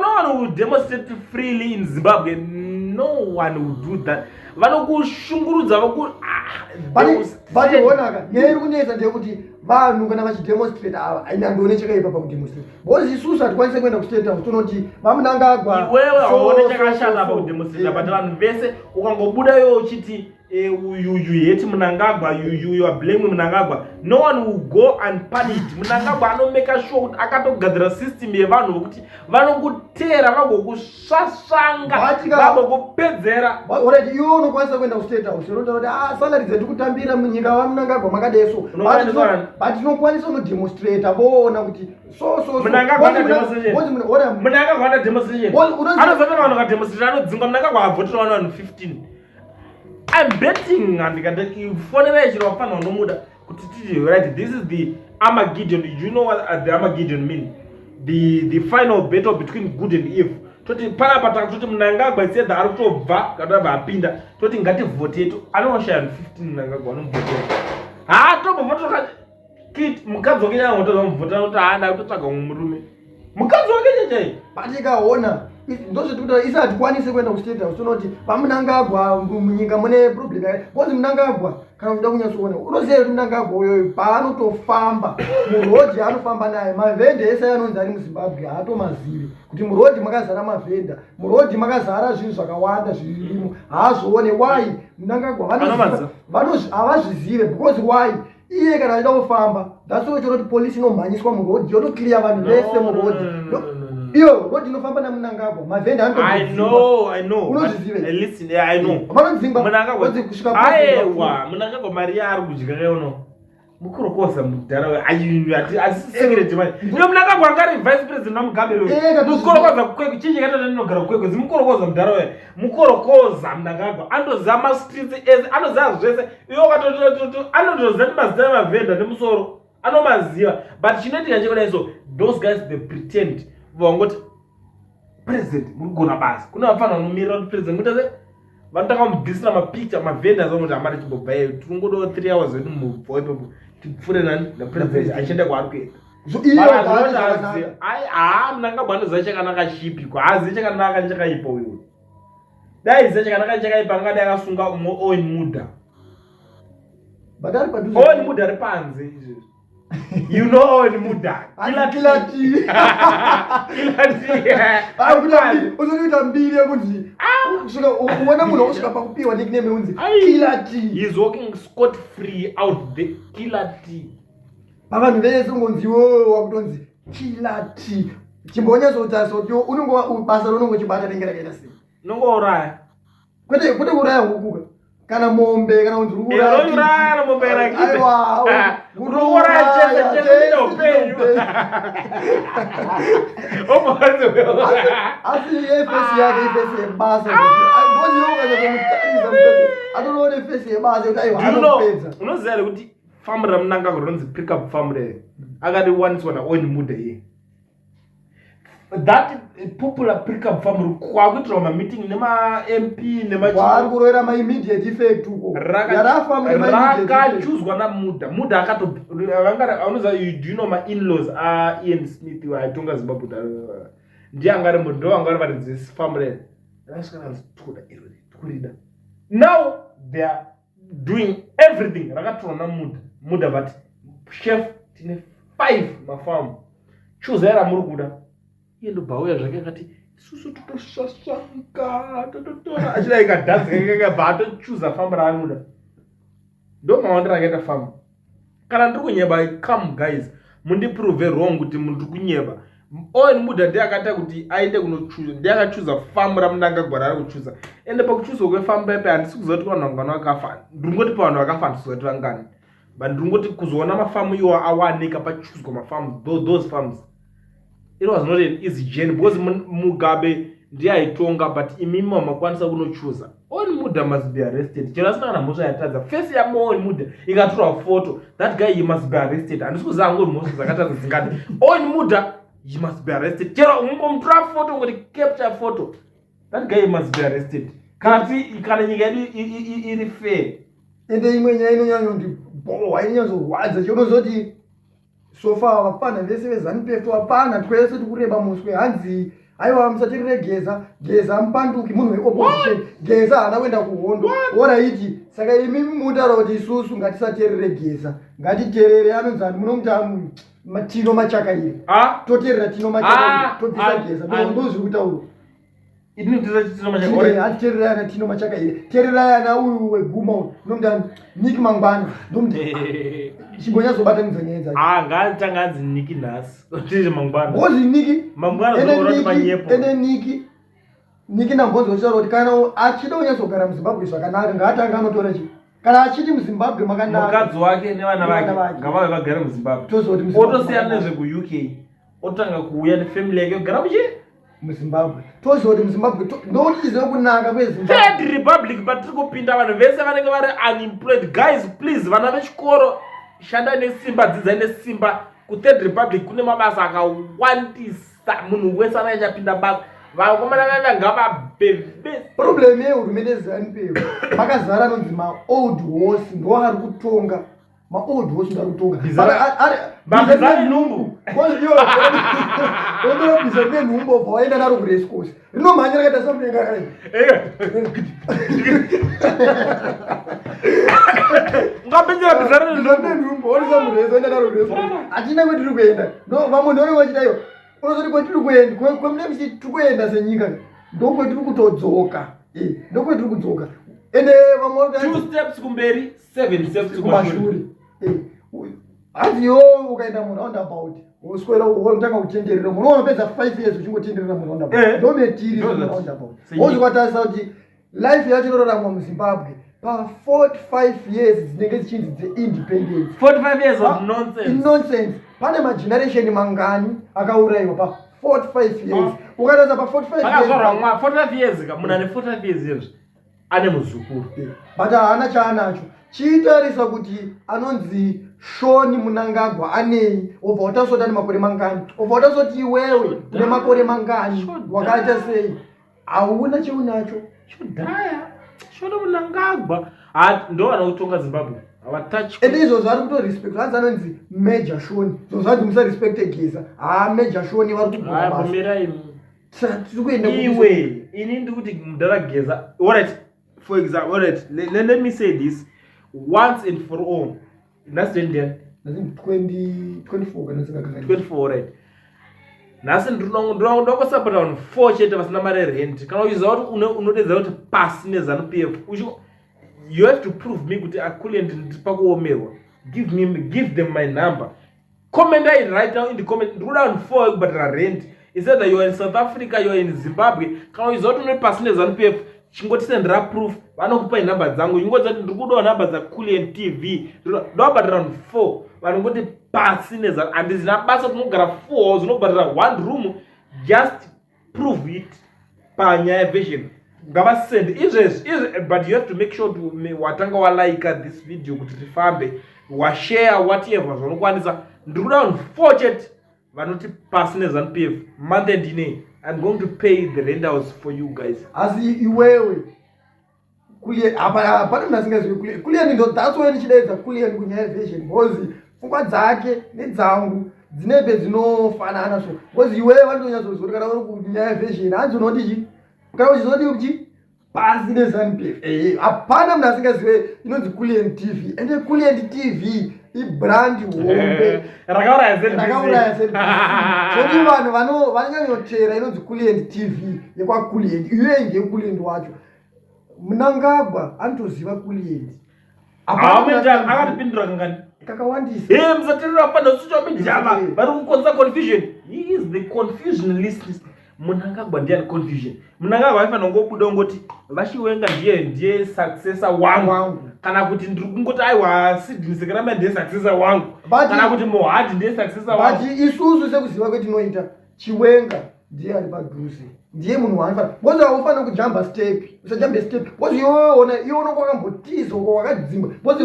S2: one will demonstrate freely in Zimbabwe. No one will do that. Vanokushungurudza vaku. Ah, they will
S1: But
S2: stand.
S1: honaka, nyaya iri kunetsa ndeyekuti vanhu kana vachidemonstrate ava, aina chakaipa pakudemonstrate, because isusu hatikwanisi kuenda kuState House tonoti vaMunangagwa
S2: Iwewe hauone chakashata
S1: so.
S2: pakudemonstrate, but vanhu vese ukangobuda iwe uchiti you hate Mnangagwa, you are blaming Mnangagwa, no one will go unpunished. Mnangagwa anomeka sure kuti akatogadzira system yevanhu vokuti vanokutera vagokusvasvanga, vagokupedzera.
S1: Alright, iwe unokwanisa kuenda kuState House unotaura kuti ah, salary dzatiri kutambira munyika, vaMunangagwa makadeso.
S2: Unokwanisa wani?
S1: But tinokwanisa unodemonstrata voona kuti so so so.
S2: Mnangagwa
S1: Because
S2: ana demonstration.
S1: Because ona-
S2: Mnangagwa ana demonstration.
S1: Well,
S2: Anozoti vanhu vakademonstrate anodzingwa. Mnangagwa avhotera vanhu 15. I'm betting, handikatifonera chiro vafanira vanomuda kuti titi right, this is the Armageddon. You know what the Armageddon mean? The final battle between good and evil. Toti panapa takatoti Mnangagwa itsedha ari kutobva kana abva apinda, toti ngativhote anoshaya vanhu 15. Mnangagwa anomuvhotera haa tombovhotera kit mukadzi wake nyangotoza muvhotera kuti haana kutotsvaga mumwe murume, mukadzi wake chechai.
S1: But ikaona ndozvetikuti isi hatikwanisi kuenda kuState House tonoti vaMunangagwa munyika mune problem yakati, because Munangagwa kana uchida kunyatsoona unoziva kuti Munangagwa uyoyo paanotofamba murodhi anofamba naye mavhenda ese anonzi ari muZimbabwe haatomazivi kuti murodhi makazara mavhenda, murodhi makazara zvinhu zvakawanda zvirimo, haazvione. Why Munangagwa
S2: Anomaziva.
S1: Havazvizive because why? Iye kana achida kufamba, that's why chonoti polisi inomhanyiswa murodhi yotoclear vanhu vese
S2: No,
S1: murodhi.
S2: no, no, no, no, no.
S1: Iyo rodhi inofamba naMunangagwa mavhenda.
S2: I know, I know.
S1: Unozviziva?
S2: But, listen, yeah, I know.
S1: Vanodzingwa.
S2: Mnangagwa.
S1: Vodzi kusvika president.
S2: Aiwa, Mnangagwa mari yaari kudya kayono. Mukorokoza mudhara asi secret mani. Iyo Mnangagwa anga ari vice president waMugabe uyo. Mukorokoza kuKwekwe, chinji kaita ndinogara kuKwekwe, zimukorokoza mudhara uyo. Mukorokoza Mnangagwa, andoziva mastreets ese, anoziva zvese. Iwe ukatoto anotoziva nemazita emavhenda nemusoro. Anomaziva. But chinoitika chekudai so, those guys, they pretend. Vangoti president muri kugona basa, kune vafana vanomirira kuti president muita sei, vanotanga kumubvisira mapicture mavendors, vanoti hamari chimbobva, tiringodawo 3 hours edu mubva ipapo tipfuure nani napresident achienda kwaari kuenda.
S1: Iyo zvakanaka.
S2: Haa, Mnangagwa anoziva chakanaka chipi, haazivi chakanaka nechakaipa uyu. Dai ziva chakanaka nechakaipa angadai akasunga umwe Owen Mudha.
S1: But ari padhuze.
S2: Owen Mudha ari panze izvezvi. You know Owen Mudha?
S1: Hanzi Killer T.
S2: Killer T.
S1: Ah, uzotoita mbiri yekunzi kusvika uona munhu wakusvika pakupiwa nickname yekunzi
S2: Ai.
S1: Killer T.
S2: He's walking scot free out the Killer T.
S1: Pavanhu vese ungonzi iwewe wakutonzi Killer T. Chimbonyatsotarisa kuti unenge basa raunenge uchibata rinenge rakaita sei.
S2: Nongouraya.
S1: Kwete kuuraya huku kana mombe kana kunzi uri
S2: Eh,
S1: kuuraya
S2: unouraya
S1: kiti.
S2: kana mombe kana kiti.
S1: Aiwa,
S2: Uri kuuraya chese, chese chine upenyu.
S1: Asi iye face yake ifesi yebasa, because iwe ukanyatsomutarisa mufesi atonoone fesi yebasa yekuti aiwa,
S2: Do you know,
S1: anopedza.
S2: unoziva here kuti famu raMunangagwa rinonzi Pickup Farm rere akariwaniswa naOwen Mudha iye? That popular precab farm kwakuitirwa mameeting nemaMP.
S1: Kwaari kurovera maimmediate effect uko. Yarafa
S2: Rakachuzwa naMudha. Mudha akato vangara anoza. Do you know ma-inlaws aIan Smith aitonga Zimbabwe? Ndiye angari munhu, ndo angari varidzi farm rere. Rakasvika kanzi toda irori, tikurida. Now they are doing everything. Rakatorwa naMudha. Mudha, but chef, tine five mafamu, chuzai ramuri kuda. Iye ndobva auya zvake akati isusu totosvasvanka, tototora, achida ikadhanzi, bva atochuza famu raanoda. Ndo mawandiro akaita famu. Kana ndiri kunyeba, come guys, mundiprove wrong kuti ndiri kunyeba. Owen Mudha ndiye akaita kuti aende kunochuza, ndiye akachuza famu raMnangagwa raari kuchuza. Ende pakuchuzwa kwefamu pepe, handisi kuziva kuti vanhu vangani vakafa. Ndiri ngoti pavanhu vakafa, handisi kuziva kuti vangani, but ndiri ngoti kuzoona mafamu iwo awanika pachuzwa mafamu, those farms, it was not an easy journey because Mugabe ndiye aitonga, but imimi makwanisa kunochuza. Owen Mudha must be arrested chero asina kana mhosva yatadza. Face yaOwen Mudha ikatorwa photo, that guy, he must be arrested. Handisi kuziva hangu mhosva dzakatadza dzingati. Owen Mudha, he must be arrested. Chero ungomutora photo, ngoti capture photo, that guy must be arrested kana nyika yedu iri fair.
S1: Ende imwe nyaya inonyanyondibhohwa, inonyanyozorwadza, cheunozoti so far vapfana vese veZANU PF, vapfana twese tikureba muswe, hanzi aiwa, musatirire Geza, Geza mupanduki, munhu weopposition, Geza haana kuenda kuhondo. Alright, saka imi mutaura kuti isusu ngatisateerere Geza, ngatiteerere anonzani, munomuti Tino Machakaire.
S2: Ah?
S1: Toteerera Tino Machakaire, tobvisa Geza. Ndo zviri kutaurwa. Hatiteererai ana Tino Machakaire, teererai ana uyu weguma uyu, nomuti Nick Mangwana. Ndomuti chimbonyatsobatanidza nyaya dzacho.
S2: Ah, ngaatanga anzi Niki nhasi, tiri mangwana.
S1: Ngozi Niki.
S2: Mangwana.
S1: Ende
S2: zvoona kuti
S1: Niki
S2: manyepo.
S1: Ende Niki ndambonzwa uchitaura kuti kana achida kunyatsogara muZimbabwe zvakanaka, ngaatanga anotora chi, kana achiti muZimbabwe makanaka,
S2: mukadzi wake nevana
S1: nevana
S2: vake
S1: vake.
S2: Ngavave vagare muZimbabwe.
S1: Toziva kuti muZimbabwe
S2: Otosiyana
S1: makanaka.
S2: nezvekuUK, otanga kuuya nefamily yake ogara muchi
S1: muZimbabwe. Toziva kuti muZimbabwe ndokuti tizive kunaka kweZimbabwe.
S2: Third Republic patiri kupinda, vanhu vese vanenge vari unemployed, guys, please, vana vechikoro, shandai nesimba, dzidzai nesimba. KuThird Republic kune mabasa akawandisa, munhu wese anenge achapinda basa. Vakomana vava ngavabhebhe.
S1: Problem yehurumende yeZANU PF, makazara anonzi maold horse, ndo ari kutonga. Maold horse ndo ari kutonga.
S2: Mabhiza nenhumbu.
S1: Ondora bhiza rine nhumbu, obva waenda naro kurace course, rinomhanya rakaita samudenga.
S2: Ungapinzira bhiza rine nhumbu?
S1: Nhumbu, orisa murace, waenda naro kurace course, hatina kwetiri kuenda. Ndo vamwe ndonenge vachidaiwa, unozoti kwetiri kuenda, kwemune muchiti tiri kuenda senyika, ndokwetiri kutodzoka. Ndokwetiri kudzoka. Ende vamwe
S2: Two steps kumberi, seven steps kumashure.
S1: Kumashure. Hanzi iwo ukaenda muroundabout, woswera wotanga kutenderera, muno unopedza 5 years uchingotenderera muroundabout. Ndometiri muroundabout.
S2: Senyika.
S1: Wozvikwatarisa kuti life yacho inoraramwa muZimbabwe pa45 years dzinenge dzichinzi dzeindependence.
S2: 45 years of nonsense.
S1: Nonsense. Pane mageneration mangani akaurayiwa pa45 years? Ukatarisa pa45
S2: Pakazvarwa
S1: years,
S2: mwa 45 years ka, munhu ane 45 years izvi ane muzukuru.
S1: But haana chaanacho. Chitarisa kuti anonzi Sean Mnangagwa anei, obva watasoti ane makore mangani, obva watasoti iwewe une makore mangani, wakaita sei, hauna cheunacho.
S2: Chodhaya Sean Mnangagwa ndo vanokutonga Zimbabwe, havatachi.
S1: Ende izvozvo ari kutorespect, hanzi anonzi Major Sean. Izvozvo hanzi musarespecte Geza. Haa, Major Sean vari kugona basa.
S2: Mirai.
S1: Tiri kuenda
S2: Iwe, ini ndiri kuti mudhara Geza, alright, for example, alright, let me say this once and for all. Nhasi 20?
S1: 24 kana singakangani.
S2: 24, alright. Nhasi ndinongosapota vanhu four chete vasina mari yerent. Kana uchiziva kuti unodedzera kuti pasi neZANU PF, you have to prove me kuti akulient ndiri pakuomerwa. Give them my number. Comment it right now in the comment. Ndikuda vanhu four vekubhadhara rent. Is either you are in South Africa, you are in Zimbabwe. Kana uchiziva kuti une pasi neZANU PF, chingotisendera proof, vanokupai nhamba dzangu. Chingotiza kuti ndiri kudawo nhamba dzaCulian TV, ndovabhadhara vanhu four vanongoti pasi neZANU. Handizina basa kuti unogara four hours, unobhadhara one room, just prove it. Panyaya version ngavasende izvezvi izve, but you have to make sure kuti watanga walika this video kuti tifambe, washare, whatever zvaunokwanisa. Ndiri kuda vanhu four chete. Vanoti pasi neZanu PF month end inei, I'm going to pay the rentals for you guys.
S1: Asi iwewe Kulian, hapana munhu asingazivi Kulian. Kulian ndo that's why ndichidaidza Kulian kunyaya version because pfungwa dzake nedzangu dzinebe dzinofanana so because iwewe vanotonyatsoziva kuti kana uri kunyaya version hanzi unoti chi kana uchizoti kuti pasi neZanu PF. Ehe, hapana munhu asingazive inonzi Kulian TV, ende Kulian TV ibrand hombe.
S2: Rakauraya ZBC.
S1: Rakauraya ZBC. Zvoti vanhu vanonyanyotera inonzi Kulian TV yekwaKulian, iyoyo ngeKulian wacho. Mnangagwa anotoziva Kulian.
S2: Akatipindura kangani?
S1: Kakawandisa.
S2: Hey, musatirira pano social media ava vari kukonza confusion. He is the confusionalist. Mnangagwa ndiye ane confusion. Mnangagwa aifanira kungobuda ongoti VaChiwenga ndiye successor wangu.
S1: Wangu.
S2: Kana kuti ndiri kungoti aiwa Sydney Sekeramayi ndiye successor wangu. Kana kuti Mohadi ndiye successor wangu.
S1: But isusu sekuziva kwetinoita Chiwenga ndiye ari padhuze, ndiye munhu waanofanira, because haufanira kujamba step, usajambe step because iwe iwe unonge wakambotiza uko wakadzingwa, because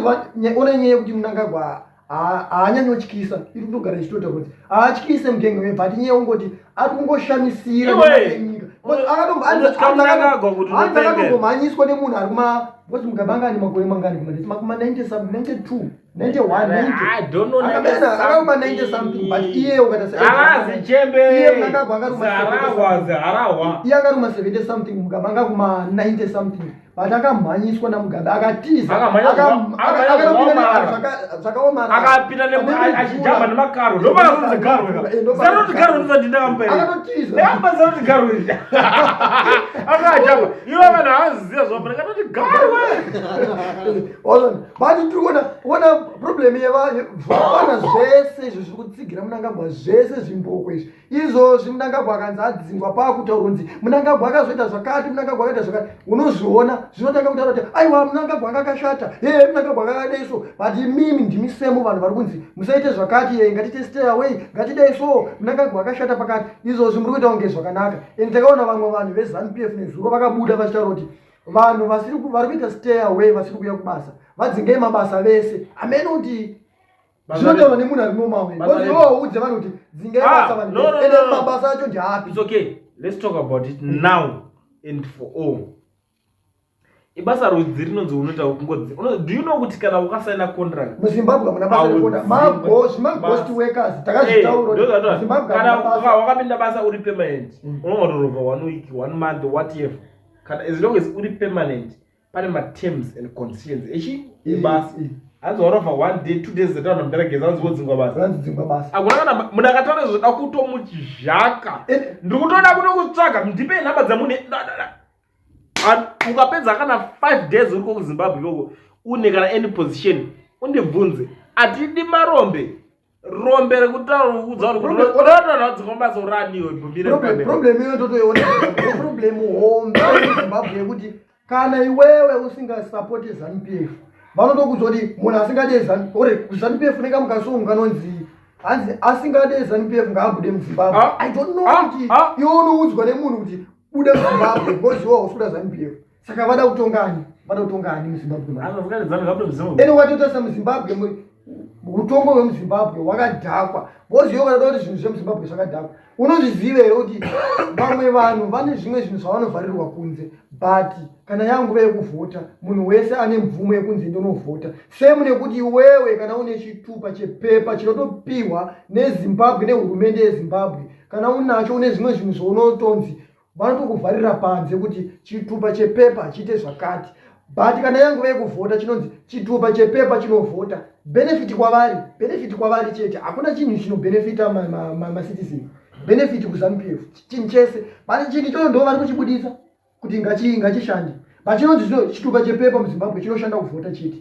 S1: ona nyaya yekuti Mnangagwa haanyanyotyisa, iri kutogara ichitoita kuti haatyise mugenge we, but nyaya yekungoti ari kungoshamisira
S2: Iwe!
S1: nyika.
S2: Unotya Mnangagwa kuti unotenge.
S1: Akatombomhanyiswa nemunhu ari kuma, because Mugabe anga ane makore mangani kuma kuma 90 something, 92, 91, 90.
S2: I don't know,
S1: Akabena, akakuma 90 something, but iye ukata se-
S2: Harazi chembe.
S1: Iye Mnangagwa anga ari kuma
S2: Ziharahwa,
S1: 70
S2: ziharahwa.
S1: Iye anga ari kuma 70 something, Mugabe anga kuma 90 something, but akamhanyiswa naMugabe akatiza.
S2: Akamhanya akamhanya
S1: Akatopinda
S2: zvakaomara.
S1: zvakaomara.
S2: Akapinda
S1: Ane
S2: achijamba
S1: mvura.
S2: nemakaro. Ndopakazonzi garwe ka.
S1: Ndopaka-
S2: Zanoti garwe ndisati ndakamupa here.
S1: Akatotiza.
S2: Ndakamba zanoti garwe izvi. Akajamba. Ivo vanhu havaziziva zvavo, ndakatoti garwe.
S1: Waona, but tiri kuona kuona problem yevana zvese izvi zviri kutsigira Mnangagwa, zvese zvimboko izvi. Izvozvi Mnangagwa akanzi adzingwa, paakutaura kunzi Mnangagwa akazoita zvakati, Mnangagwa akaita zvakati, unozviona zvinotanga kutaura kuti aiwa Mnangagwa anga akashata, he Mnangagwa akadai so, but imimi ndimi semu vanhu vari kunzi musaite zvakati, ye ngatite stay away, ngatidai so, Mnangagwa akashata pakati. Izvozvi muri kuita kunge zvakanaka. And takaona vamwe vanhu veZanu PF nezuro vakabuda vachitaura kuti vanhu vasiri vari kuita stay away, vasiri kuuya kubasa, vadzingei mabasa vese. Hameno kuti zvinotaurwa nemunhu ari normal,
S2: Basa
S1: because
S2: repi?
S1: iwe uudze vanhu kuti dzingei
S2: Ah,
S1: basa vanhu
S2: no, no,
S1: vese. Ende
S2: no, no.
S1: mabasa acho ndeapi?
S2: It's okay. Let's talk about it now and for all. Ibasa rudzi rinonzi unoita kungodzi. Do you know kuti kana ukasaina contract
S1: MuZimbabwe hamuna basa
S2: Audzingwe
S1: rekonda maghost
S2: basa.
S1: workers
S2: Eh,
S1: takazvitaura kuti
S2: ndozvataura.
S1: Zimbabwe
S2: Kana
S1: hamuna basa.
S2: wakapinda basa uri permanent, unongotorova one week, one month, whatever. Kana as long as uri permanent, pane ma-terms and conditions echi ebasa. Hanzi warova one day, 2 days, zataura mudaregeza, hanzi wodzingwa basa.
S1: Vanzi dzingwa basa.
S2: Hakuna kana munhu akataura zvoda kutomuzhaka. Ndiri kutoda kutokutsvaga, ndipei nhamba dzamunhu. Ukapedza kana 5 days uri kuZimbabwe ikoko, une kana any position, undibvunze. Hatidi marombe, rombe rekutaura kuudza vanhu kuti unotoona basa uraniwe.
S1: Problem iyo totoiona, problem hombe yeZimbabwe yekuti kana iwewe usingasapoti ZANU PF, vanotokudza kuti munhu asingade ZANU ore ZANU PF nekamukasungu kanonzi hanzi asingade ZANU PF ngaabude muZimbabwe.
S2: Ah.
S1: I don't know kuti iwe unoudzwa nemunhu kuti bude muZimbabwe because iwe hausi kuda ZANU PF. Saka vada kutongani? Vada kutongani muZimbabwe manje? Ende ukatotarisa muZimbabwe, utongo hwemuZimbabwe hwakadhakwa, because iwe ukatoda kuti zvinhu zvemuZimbabwe zvakadhakwa, unozviziva here kuti vamwe vanhu vane zvimwe zvinhu zvavanovharirwa kunze, but kana yanguva yekuvhota munhu wese ane mvumo yekunzi ndonovhota, same nekuti iwewe kana une chitupa chepepa chinotopiwa neZimbabwe, nehurumende yeZimbabwe, kana unacho une zvimwe zvinhu zvaunotonzi vanotokuvharira panze kuti chitupa chepepa chiite zvakati, but kana yanguva yekuvhota chinonzi chitupa chepepa chinovhota. Benefit kwavari, benefit kwavari chete. Hakuna chinhu chinobhenefita macitizen, benefit kuZANU PF chinhu chese, but chinhu ichocho ndo vari kuchibudisa kuti ngachishande, but chinonzi zvino chitupa chepepa muZimbabwe chinoshanda kuvhota chete.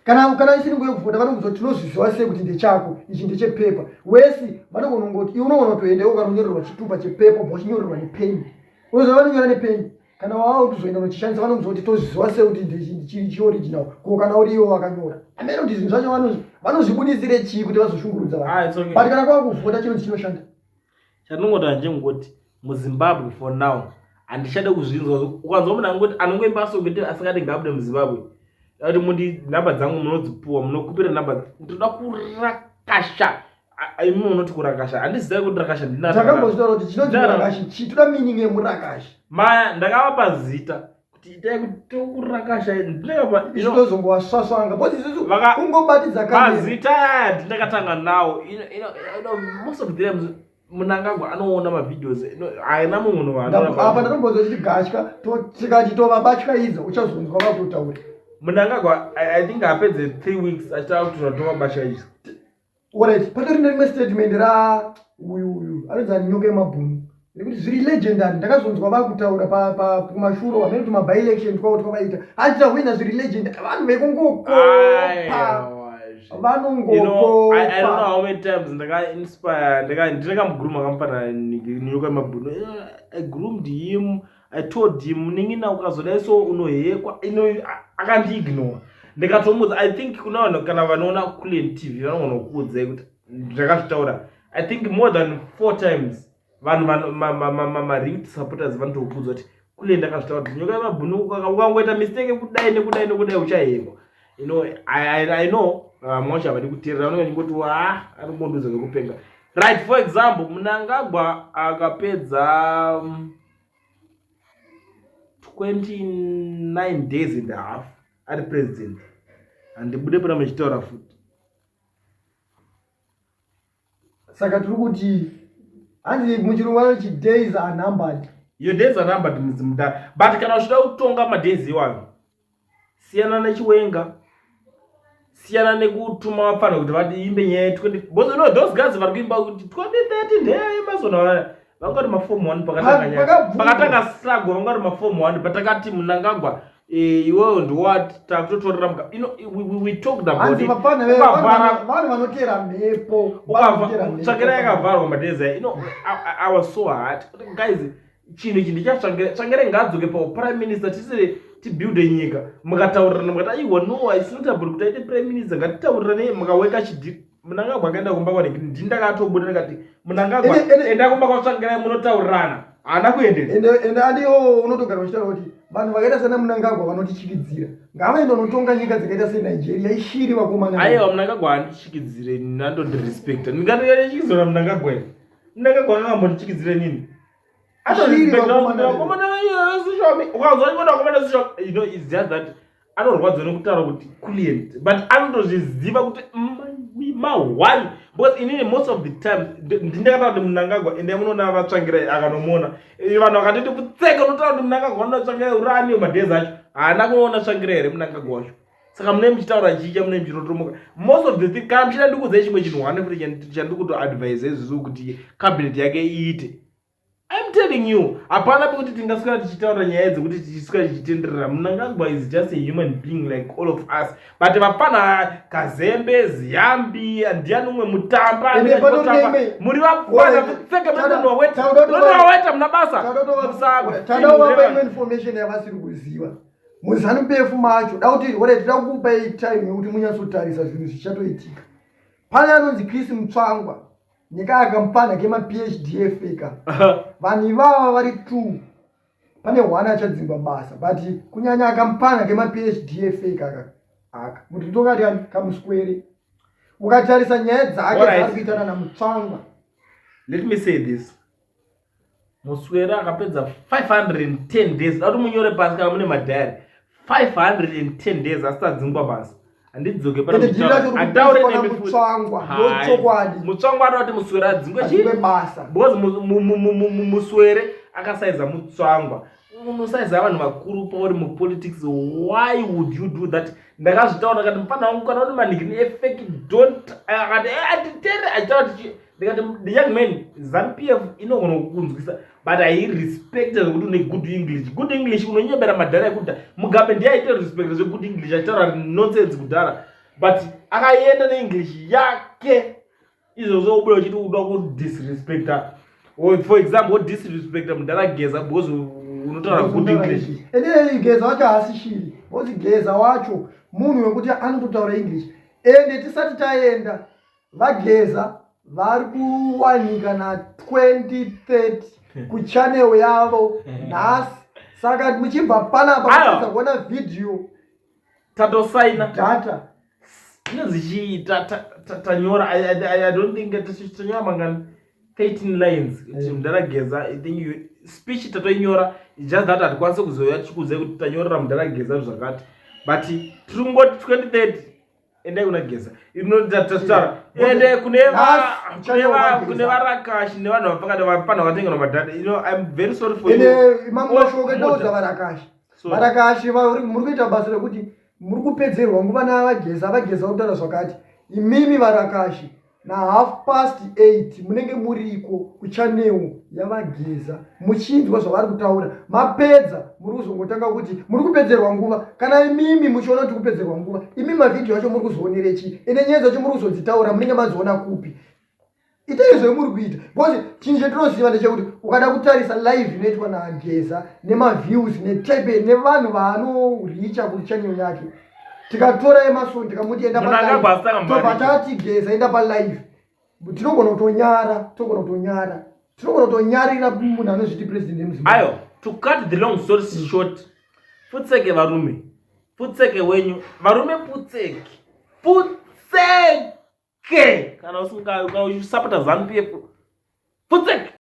S1: Kana isiri nguva yekuvhota, vanokuzoti tinozviziva sei kuti ndechako ichi, ndechepepa? Wesi vanogona kungoti iwe unogona kutoenda iwe ukanonyorerwa chitupa chepepa, ubva uchinyorerwa nepeni. Unoziva vanonyora nepeni, kana wava kuzoenda unochishandisa, vanokuziva kuti tozviziva sei kuti chioriginal ko kana uri iwe wakanyora? Amene kuti zvinhu zvacho vanozvibudisire chii kuti vazoshungurudza vanhu?
S2: Ah, it's okay.
S1: But kana kwava kuvhota chinonzi chinoshanda.
S2: Chandinongotaura ndechekungoti muZimbabwe for now handichade kuzvinzwa. Ukanzwa munhu angoti anongoimba song asingadi ngaabude muZimbabwe, kuti mundi nhamba dzangu munodzipuwa, munokupira nhamba, ndoda kurakasha. Imi unoti kurakasha, handizivi kuti rakasha.
S1: Ndinatangambozvitaura kuti chinonzi murakashi chii, toda meaning yemurakashi.
S2: Maya ndakavapa zita kuti itai kuti tokurakasha, ndinakapa.
S1: Izvitozongowasvasvanga because isusu kungobatidza.
S2: Mazita aya ndinakatanga nawo. Most of the times Munangagwa anoona mavideos, haina mumwe.
S1: Apa ndatombonzwa chiti gatya, tikati tovabatyaidza, uchazonzwa vakutotaura.
S2: Munangagwa, I think apedze 3 weeks achitava kuti tovabatyaidza.
S1: Alright, patori nerimwe statement ra uyu uyu anonzi ani, Nyoka yemabhunu, rekuti zviri legendary. Ndakazonzwa vakutaura kumashure vamene kuti maby-election twavo twavaita hachitahwina zviri legendary, vanhu vekungokopa.
S2: You know, I don't know how many times ndaka-inspire, ndinakamugroom akamufana Nyoka yemabhunu. I groomed him, I told him, "Munin'ina, ukazodai so unohekwa." Ino akandiignore. Ndikatomuudza, I think kuna vanhu kana vanoona Kulen TV vanogona kukuudzai kuti ndakazvitaura, I think more than four times. Vanhu mareal supporters vanotokuudza kuti kule ndakazvitaura kuti Nyoka yemabhunu, ukangoita mistake kudai nekudai nekudai, uchahekwa. I know vamwe vacho havadi kuteerera, vanenge vachingoti, "Wa ari kungondiudza zvekupenga." Right, for example, Munangagwa akapedza 29 days and a half ari president. Handibude pana muchitaura futi.
S1: Saka tiri kuti hanzi muchirungu vanoti days are numbered.
S2: Your days are numbered, mudhara. But kana uchida kutonga madays iwayo, siyana nechiwenga, siyana nekutuma vapfana kuti vaimbe nyaya ye20, because you know those guys vari kuimba kuti 2030 ndeyemazona vaya vanga vari maform 1 pakatanga nyaya, pakatanga struggle vanga vari maform 1. Patakati Munangagwa, iwewe ndiwati takutotorera muka, we talked about
S1: Hanzi
S2: it.
S1: vapfana
S2: Ukavhara
S1: vanhu vanotera mhepo.
S2: Tsvangirai yakavharwa madays aya. I was so hard, guys. Chinhu ichi ndichatsvangirai. Tsvangirai ngaadzoke pawo prime minister, tisire tibuilde nyika. Mukataurirana mukati, "Aiwa, no, it's not about kuti aite prime minister, ngatitaurirane." Mukaweka chidhiri, Munangagwa akaenda kumba kwanenge ndindakatobuda ndikati, "Munangagwa, enda kumba kwatsvangirai munotaurirana." Haana kuendera.
S1: Ende andiwo unotogara uchitaura kuti vanhu vakaita sana Munangagwa vanotichikidzira, ngavaende unotonga nyika dzakaita seNigeria, ishiri vakomana.
S2: Aiwa, Munangagwa handichikidzire, ndandondirespecta. Ndingandichikidzira Munangagwa here? Munangagwa akambondichikidzire nini?
S1: Shiri vakomana.
S2: Ukanzwa vakomana, it's just that anorwadziwa nekutaura kuti client, but anotozviziva kuti ma1, because inini most of the time ndindakataura kuti Munangagwa, endai munoona vatsvangirai. Akanomuona. Vanhu vakatoti kutseka, unotaura kuti Munangagwa unotsvangirai urani? Madays acho haana kunoona tsvangirai here Munangagwa wacho? Saka munee muchitaura chicha, munee muchirotomoka most of the thing. Kana muchida ndikuudzai chimwe chinhu one futi chandiri kutoadvise izvozvo kuti cabinet yake iite. I'm telling you, hapana pekuti tingaswera tichitaura nyaya dzekuti tichiswera tichitenderera. Munangagwa is just a human being like all of us, but vapfana Kazembe, Ziyambi, ndiani umwe Mutamba,
S1: Ende pano
S2: muri vapfana kutseka munoweta muna basa.
S1: Tada kuvapa imwe information yavasiri kuziva muZANU PF macho. Da kuti ore tida kukupai time yekuti munyatsotarisa zvinhu zvichatoitika. Pane anonzi Chris Mutsvangwa nekaakampani kemaPhD efeka. Vanhu ivava vari two, pane one achadzingwa basa, but kunyanya akampani kemaPhD efeka aka aka kuti tokati kamuswere, ukatarisa nyaya dzake dzaari kuitana naMutsvangwa.
S2: Let me say this: Muswere akapedza 510 days. Da kuti munyore pasi kana mune madhayari, 510 days asati adzingwa basa. Handidzoke.
S1: Ende dhiri racho
S2: Handaure
S1: riri
S2: nemi futi.
S1: Mutsvangwa.
S2: Hai.
S1: Ndochokwadi.
S2: Mutsvangwa anoda kuti Muswere adzingwe chii?
S1: Adzingwe basa.
S2: Because Muswere akasaiza Mutsvangwa. Unosaiza vanhu vakuru pauri mupolitics, why would you do that? Ndakazvitaura ndakati, "Mufana wangu, kana uri manhikini efake, don't." Akati, "Atitere achitaura tichi." Ndikati, "The young man, ZANU PF inogona kukunzwisa, but hairespecte zvekuti une good English." Good English unonyebera madhara ekudha. Mugabe ndiye aite respect zvegood English, achitaura nonsense kudhara, but akaenda neEnglish yake. Izvozvo ubuda uchiti uda kudisrespecta, for example, wodisrespecta mudhara Geza because unotaura good English.
S1: Ende Geza wacho haasi shiri, because Geza wacho munhu wekuti anototaura English. Ende tisati taenda, vaGeza vari kuwanika na2030 kuchannel yavo nhasi. Saka muchibva panapa
S2: Aiwa.
S1: mapedza kuona vhidhiyo,
S2: Tatosaina
S1: data.
S2: Inonzi chii? Tanyora, I don't think tanyora mangani, 13 lines kuti mudhara Geza, I think you speech tatoinyora. It's just that hatikwanisi kuzouya tichikuudzai kuti tanyorera mudhara Geza zvakati, but tiri kungoti 2030 endai kuna Geza. Tataura ende kune
S1: Nhasi, channel vaGeza.
S2: Kune varakashi nevanhu vapakati vapana vatengerwa madhata, I'm very sorry for you.
S1: Ende mamwe mashoko endaudza
S2: Order.
S1: varakashi.
S2: Sorry.
S1: Varakashi, muri kuita basa rekuti muri kupedzerwa nguva navaGeza. VaGeza kutaura zvakati, imimi varakashi, na8:30 munenge muriko kuchannel yavaGeza muchinzwa zvavari kutaura. Mapedza, muri kuzongotanga kuti muri kupedzerwa nguva. Kana imimi muchiona kuti kupedzerwa nguva, imi mavhidhiyo acho muri kuzoonere chii? Ende nyaya dzacho muri kuzodzitaura munenge madziona kupi? Itai zvemuri kuita, because chinhu chetinoziva ndechekuti ukada kutarisa live inoitwa naGeza nemaviews netype nevanhu vaanoricha kuchannel yake, tikatora Emmerson tikamuti enda
S2: Mnangagwa asitanga
S1: tobva
S2: mubari.
S1: tati Geza enda palive, tinogona kutonyara, tinogona kutonyara, tinogona kutonyarira munhu anozviti president yemuZimbabwe.
S2: Ayo, to cut the long story short, putseke varume, putseke wenyu varume, putseke, putseke. Kana usinga, kana uchisapota ZANU PF, putseke.